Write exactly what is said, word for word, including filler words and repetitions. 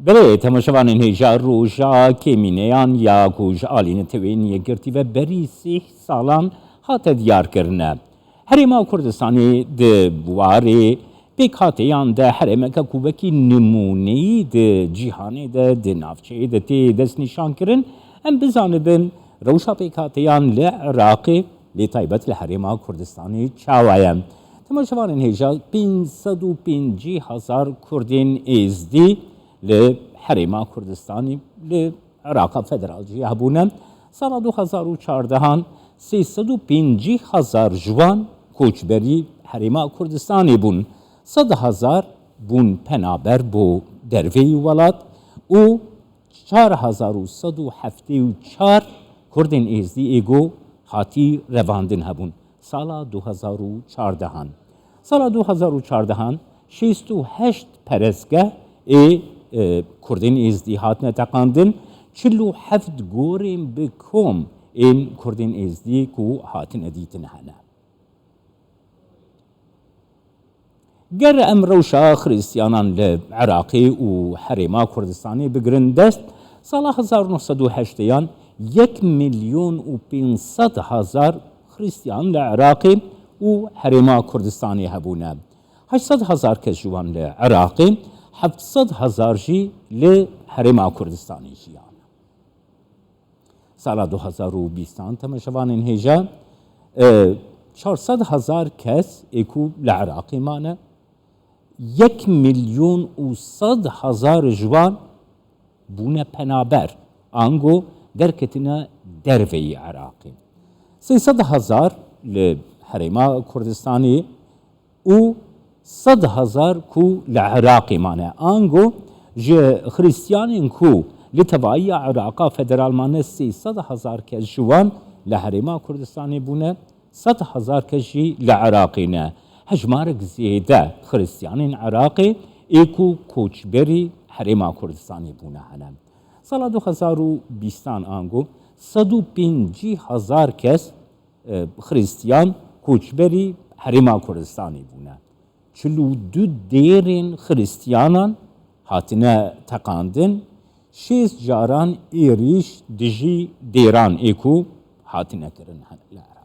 Belê, temaşevanên hêja, roja kêmîneyan ya ku ji alî Neteweyên Yekgirtî ve berî sih salan hate diyarkirine. Herêma Kurdistanê di warê pêkhateyan de herêmeke ku wekî nimûneyî di cîhanê de, di navçeyê de tê destnîşankirin. Em bizanibin rewşa pêkhateyan li Iraqê, lê taybet li Herêma Kurdistanê çawa ye. Temaşevanên hêja, pênc sed û pêncî hezar Kurdên Êzdî li Herêma Kurdistanê, li Iraqa Federal jî hebûne. Sala du hezar û çardehan sê sed û pêncî hezar ji wan koçberî Herêma Kurdistanê bûn. Sed hezar bûn penaber bo derveyî welat û çar hezar û sed û heftê û çar Kurdên Êzdî ê ku hatî revandin hebûn. Sala du hezar û çardehan. Sala du hezar û çardehan şêst û heşt perestgeh ê, e, Kurdên Êzdî hatine teqandin, çil û heft gorên bi kom ên Kurdên Êzdî ku hatine dîtin hene. Ger em rewşa Xristiyanan li Iraqê û Herêma Kurdistanê bigirin dest, sala hezar neh sed û heştêyan yek milyon û pênc sed hezar Xristiyan li Iraqê û Herêma Kurdistanê hebûne. Heşt sed hezar kes ji wan li Iraqê, heft sed hezar jî li Herêma Kurdistanê jiyane. Sala du hezar û bîstan, temaşevanên hêja, e, çar sed hezar kes ê ku li Iraqê mane, yek milyon û sed hezar ji wan bûne penaber, ango derketine derveyî Iraqê. Sê sed hezar li Herêma Kurdistanê û sed hezar ku li Iraqê mane. Ango ji Xristiyanên ku li tevahiya Iraqa Federal mane, sê sed hezar kes ji wan li Herêma Kurdistanê bûne, sed hezar kes jî li Iraqê ne. Hejmarek zêde Xristiyanên Iraqê ê ku koçberî Herêma Kurdistanê bûne hene. Sala du hezar û bîstan ango sed û pêncî hezar kes, e, Xristiyan koçberî Herêma Kurdistanê bûne. Çil û du dêrên Xristiyanan hatine teqandin, şêst caran êrîş dijî dêran ê ku hatine kirin hene li Iraqê.